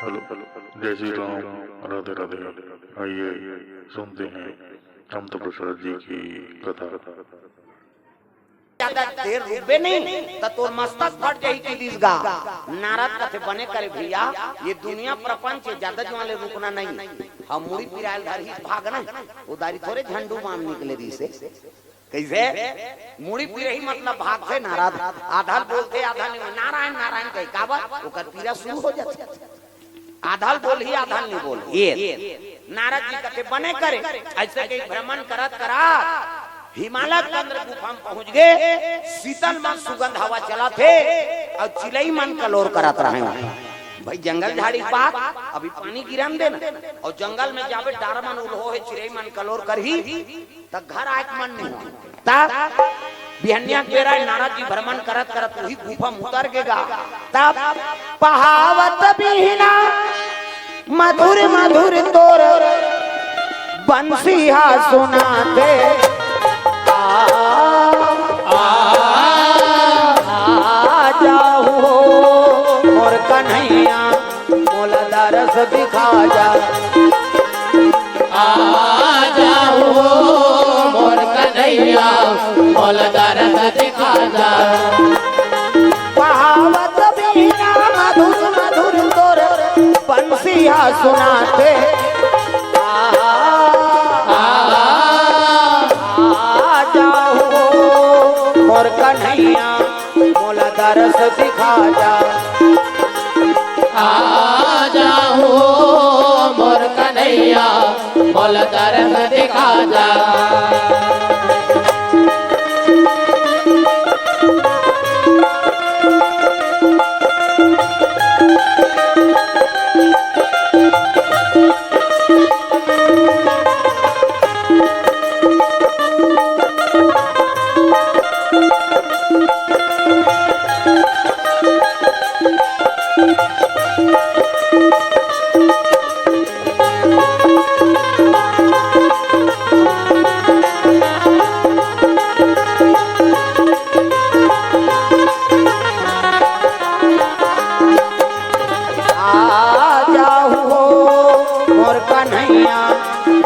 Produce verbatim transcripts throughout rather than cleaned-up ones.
Hello, जय श्री राम, राधे राधे। आइए सुनते हैं कामता प्रसाद जी की कथा। ज्यादा देर रुकबे नहीं त तोर मस्तक फट जाही, किलिस गा। नारद कथे, बने करे भैया, ये दुनिया प्रपंच हे, ज्यादा जुआं ले रुकना नहीं। हम मुड़ी पिरायल धरही, भागना हे, उधारी थोरे झंडू बाम निकले रहिसे। कइसे? मुड़ी पिरही मतलब भागथे नारद, आधा ल बोलथे, आधा ल नहीं। नारायण नारायण कहे, काबर? ओकर पीरा शुरू हो जाथे। आधा ल बोलही, आधा ल नहीं बोलही। ये नारद जी कथे, बने करे। अइसे कहि भ्रमण करत करत हिमालय के अंदर गुफा म पहुंच गे। शीतल मन सुगंध हवा चलत हे अउ चिरई मन कलोर करत रहे। भाई, जंगल झाड़ी के बात, अभी पानी गिरन देना। अउ जंगल में जाबे, डार मन उलहो हे, चिरई मन कलोर करही, त घर आए के मन नहीं हो। तब बिहनिया के बेरा नारद जी भ्रमण करत करत उही गुफा म उतर गे गा। तब पहावत बिहना मधुर मधुर तोर बंसी हा सुनाथे। आ, आ, आ जाहू मोर कन्हैया, मोला दरस दिखा जा। आ जाहू मोर कन्हैया, मोला दरस दिखा जा। पहावत बिहना मधुर मधुर तोर बंसिया सुनाथे। आ, आ, आ जाहू मोर कन्हैया, मोला दरस दिखा जा। आ जाहू मोर कन्हैया, मोला दरस दिखा जा। आ जाहू हो मोर कन्हैया,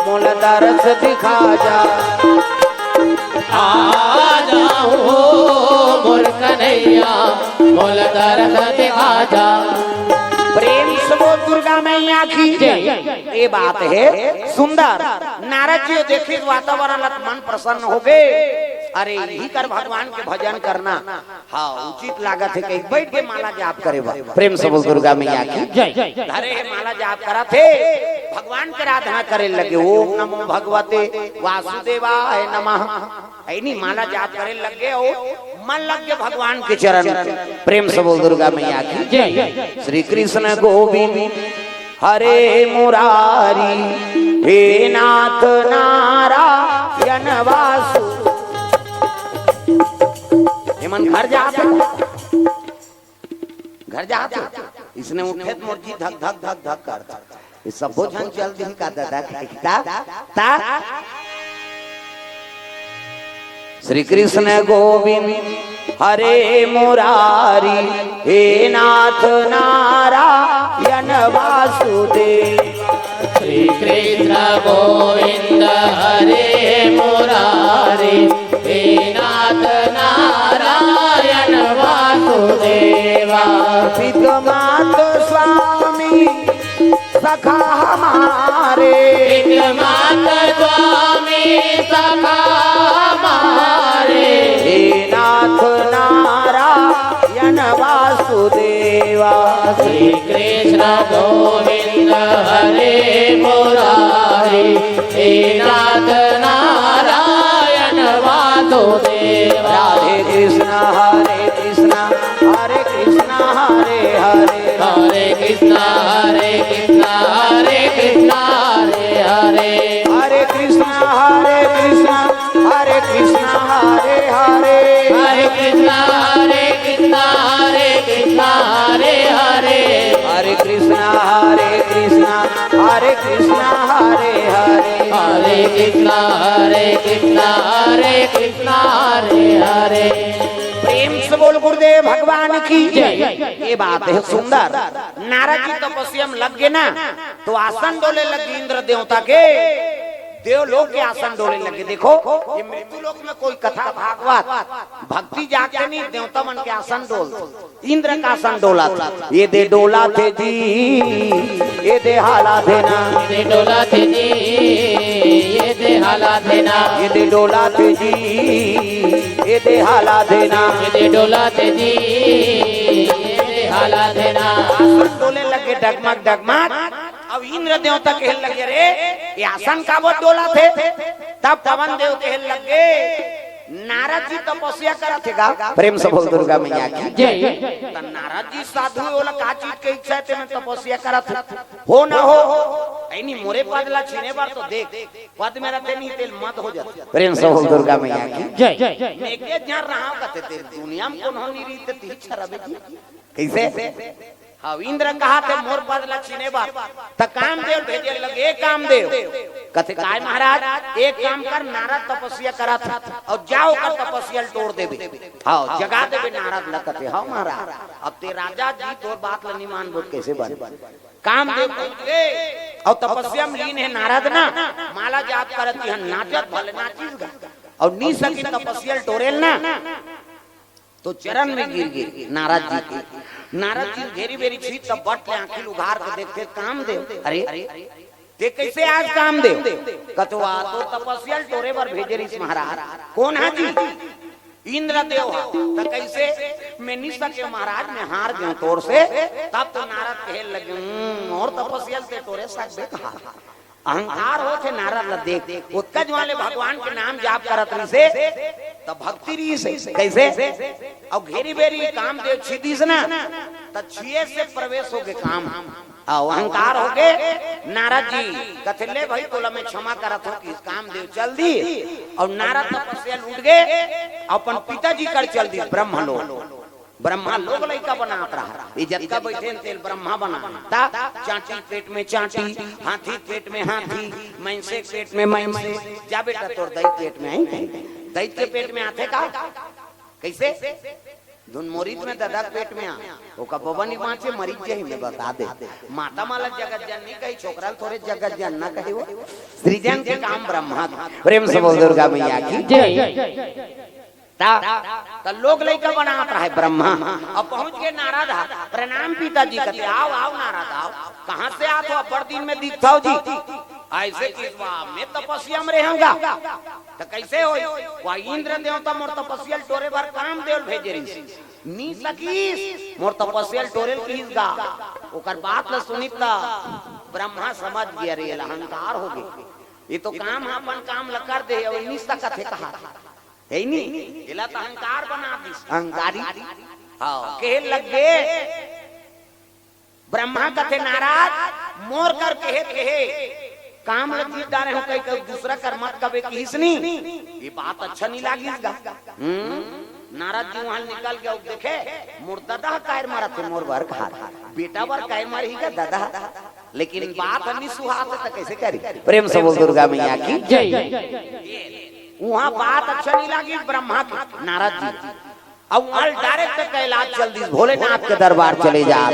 मोला दरस दिखा जा। आ जाहू हो मोर कन्हैया, मोला दरस दिखा जा। प्रेम से बोल दुर्गा मैया की जय। ये बात हे सुंदर। नारद जी देखिस वातावरण ला त मन प्रसन्न हो गे। अरे, इही कर भगवान के भजन करना। हाँ, उचित लागत हे कहि बइठ के माला जाप करे बर। प्रेम से बोल दुर्गा मैया की जय। धरे हे माला जाप करत हे, भगवान के आराधना करे लगे, ओम नमो भगवते वासुदेवाय नमः। हे नी, माला जाप करे लगे अउ मन लग गे भगवान के चरण। प्रेम से बोल दुर्गा मैया की जय। श्री कृष्ण गोविंद हरे मुरारी, हे नाथ नारायण वासु। ये मन घर जात हे, घर जात हे। इसने उठे त मोर जी धक धक धक धक करत हे। ये सब्बो झन चल दिही का दादा, ता, ता। श्री कृष्ण गोविंद हरे मुरारी, हे नाथ नारायण वासुदेव। श्री कृष्ण गोविंद हरे मुरारी, हे नाथ नारायण वासुदेवा। पिता माता स्वामी सखा हमारे। पिता माता स्वामी सखा हमारे। हे नाथ नारायण वासुदेवा। श्री कृष्ण गोविंद हरे मुरारी। हे नाथ नारायण वासुदेवा। राधे कृष्ण हरे कृष्ण, हरे कृष्ण हरे हरे। हरे कृष्ण हरे कृष्ण, हरे कृष्ण हरे हरे। हरे कृष्ण हरे कृष्ण, हरे कृष्ण हरे हरे। हरे कृष्ण हरे कृष्ण, हरे कृष्ण हरे हरे। हरे कृष्ण हरे कृष्ण, हरे कृष्ण हरे हरे। हरे कृष्ण हरे कृष्ण, हरे कृष्ण हरे हरे। प्रेम से बोल गुरुदेव भगवान की जय। ये बात है सुंदर। नारद जी तपस्या में लग गए ना, तो आसन डोले लग गए इंद्र देवता के, देवलोक के आसन डोले लग गए। देखो, ये मृत्यु लोक में कोई कथा भागवत भक्ति जागते नहीं, देवता मन के आसन डोल, इंद्र का आसन डोला था। ये दे डोला थे जी, ये दे हाला देना। ये दे डोला थे जी, ये दे हाला देना। ये दे डोला थे जी, ये दे हाला देना। ये दे डोला थे जी, ये दे हाला देना। आसन डोले लगे डगमग डगमग। अब इंद्र देवता कहे लगे, "रे, ये आसन का वो डोला थे?" तब पवन देव कहे लगे, "नारद जी तपस्या करत हे गा।" प्रेम से बोल दुर्गा मैया की जय। त नारद जी साधु हे, ओला का चीज के इच्छा हे, तेमे तपस्या करत हे। हो ना हो, ऐनी मोरे पद ला छीने बर तो देख, पद में रहते नहीं, तेल मत हो जाते। प्रेम से बोल दुर्गा मैया की जय। मैं के जहाँ रहा कहते तेल दुनिया में कौन हो नहीं रही, ते तीन शराबे जी। कैसे? हाँ, इंद्र कहा थे मोर पद ला छीने बर, त कामदेव भेजे लगे, "ए कामदेव।" कथे, "काय महाराज, एक काम कर, नारद तपस्या करत हे, अउ जाओ कर तपस्या ल टोर देबे, हाँ, जगा देबे नारद ला।" कथे, "हाँ महाराज, अब ते राजा जी तोर बात ला नहीं मानबो, कैसे बन?" कामदेव पहुंच गए, अउ तपस्या में लीन हे नारद ना, माला जाप करत हे, नाचत भले नाचिस गा, अउ नी सकी तपस्या ल टोरेल ना, तो चरण में गिर गिर नारद जी के। नारद जी घेरी बेरी छीत तब बट ले आंखी उघार के देखते, "कामदेव, अरे, ते कैसे आज कामदेव?" कतवा तो तपस्या ल टोरे बर भेजे रिस महाराज। "कौन हा जी?" "इंद्रदेव हा।" "त कैसे?" "मैं नी सके महाराज, मैं हार गयो तोर से।" तब तो नारद कहे लगे, "हम्म, मोर तपस्या ल ते टोरे सकबे कहा?" अहंकार होथे नारद ला देख, ओतका जुवार ले भगवान के नाम जाप करत रहिसे, त भक्ति रहिसे। कैसे? अउ घेरी बेरी कामदेव छीदिस ना, त छिए से प्रवेश होगे काम। अउ अहंकार होगे। नारद जी कथे, "ले भाई, तोला मैं क्षमा करत हूँ कि कामदेव चल दी।" अउ नारद तपस्या ल उठ गे, अपन पिताजी कर चल दी ब्रह्मलोक। ब्रह्मा लोग लइका बनात रहा, ये जतका बैठे हैं, तेल ब्रह्मा बना। ता चांटी पेट में चांटी, हाथी पेट में हाथी, मइनसे पेट में मइनसे। जा बेटा, तोर दई पेट में आई कहीं, दई के पेट में आथे का? कैसे? धुन मोरित में ददा के पेट में आ, ओका बबा नहीं बाँचे, मरिच जाही, मैं बता दे। माता माला जगत जननी कही, छोकरा ल थोरे जगत जनना कही वो। सृजन के काम ब्रह्मा के। प्रेम से बोल दुर्गा मैया की जय। ता, त लोग लइका बनात रहे ब्रह्मा। अब पहुंच गे नारद हा, "प्रणाम पिताजी।" कथे, "आओ, आओ नारद, आओ। कहाँ से आत हो? बड़ दिन में दिखथव जी।" ऐसे किस बा, "मैं तपस्या में रहूंगा।" त कैसे होई? वह इंद्र देवता मोर तपस्या ल टोरे बर कामदेव ल भेजे रिहिस। नी सकीस, मोर तपस्या ल टोरे ल किहिस गा। ओकर बात ल सुनिस त ब्रह्मा समझ गे, "अरे, एला अहंकार होगे। ये तो काम ह, अपन काम ल कर दे, अउ नी सकत हे कहा।" हे नी? एला त अहंकार बना दिस, अहंकारी। हाँ, कहे लग गे, ब्रह्मा कथे, "नारद, मोर कर कहे, कहे, काम ल जीत डारे हो, कहीं, कहीं दूसरा कर मत कबे किहिस नी।" ये बात अच्छा नहीं लागिस गा। हम्म, नारद जी वहां निकल गया, देखे, "मोर ददा कायर मरत हे, मोर बर खात, बेटा बर कायर मरही का ददा?" लेकिन बात नहीं सुहात, त कैसे करी? प्रेम से बोल दुर्गा मैया की जय। वहाँ बात अच्छा नहीं लागिस ब्रह्मा के, नारद जी। अब वहाँ डायरेक्ट कैलाश चल दिस, भोलेनाथ के दरबार चले जा।